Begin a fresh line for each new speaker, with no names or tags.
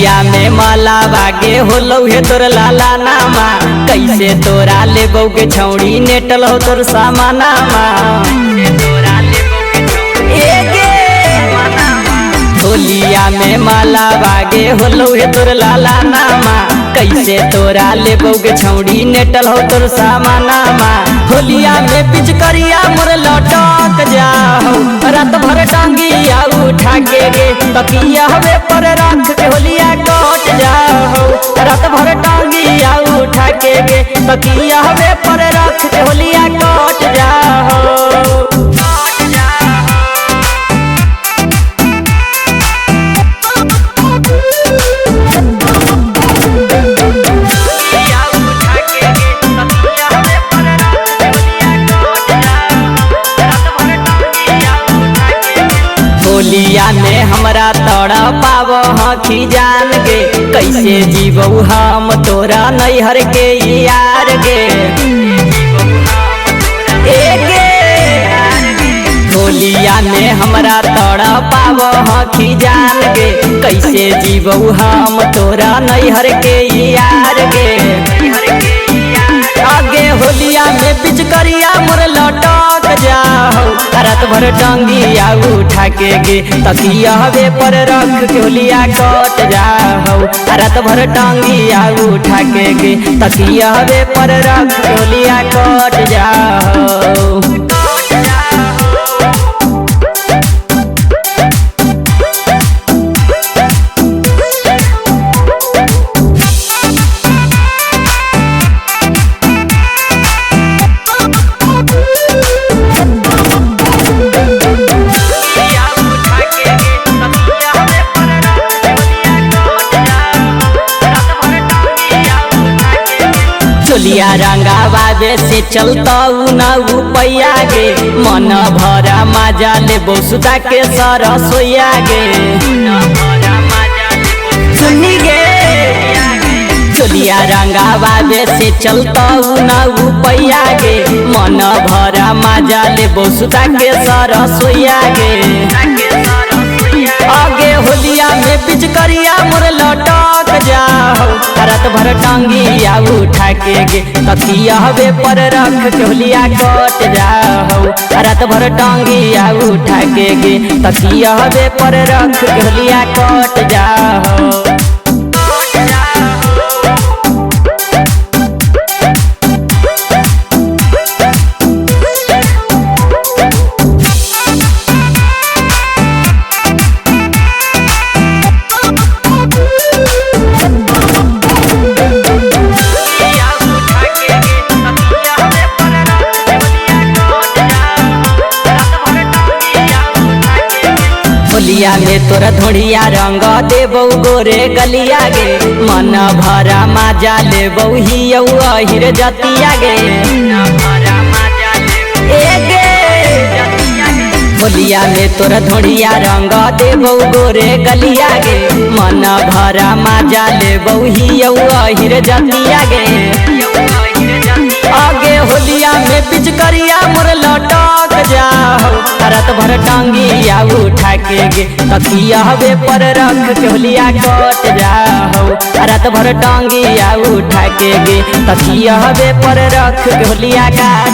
होलिया में माला बागे होलौ हे तोर लाला नामा, कैसे तोरा लेबौ के छौड़ी नेटल हो तोर सामानामा। होलिया में माला बागे होलौ हे तोर लाला नामा, कैसे तोरा लेबौ के छौड़ी नेटल हो तोर सामानामा। होलिया में पिचकरिया मोर लटक जाओ, रात भर टांगिया उठा के गे तकिया हवे पर रख के होलिया कट जाओ। रात भर टांगिया उठा के गे तकिया हवे पर रख के होलिया कट जाओ। होलिया में हमरा तोड़ा पाव हखी जान गे, कैसे जीवौ हम तोरा नैहर के यार गे। होलिया में हमरा तोड़ा पाव हखी जान गे, कैसे जीवौ हम तोरा नैहर के यार गे। आगे होलिया में पिचकरिया मोर लटक जाओ, रात भर टांगिया उठा के गे तकिया हवे पर रख के होलिया कट जाओ। रात भर टांगिया उठा के गे तकिया हवे पर रख के होलिया कट जाओ। चोलिया रंगाबाबे से चलता न उपैया गे, मन भरा मजा लेबौ सुता के सरसोया गे। सुनी गे चोलिया रंगाबाबे से चलता न उपैया गे, मन भरा मजा लेबौ सुता के सरसोया गे। आगे होलिया में पिचकरिया मोर लटक जाओ, रात भर टांगिया उठा के गे तकिया हवे पर रख के होलिया कट जाओ। रात भर टांगिया उठा के गे तकिया हवे पर रख के होलिया कट जाओ। होलिया में तोरा धोड़िया रंग देबौ गोरे गलिया गे, मन भरा मजा लेबौ हियौ अहिर जतिया गे। होलिया में तोरा धोड़िया रंग देबौ गोरे गलिया गे, मन भरा मजा लेबौ हियौ अहिर जतिया गे। आगे होलिया में पिचकरिया मोर लटक जाओ, रात भर टांगिया उठा के गे तकिया हवे पर रख के होलिया कट जाओ। रात भर टांगिया उठा के गे तकिया हवे पर रख के होलिया कट।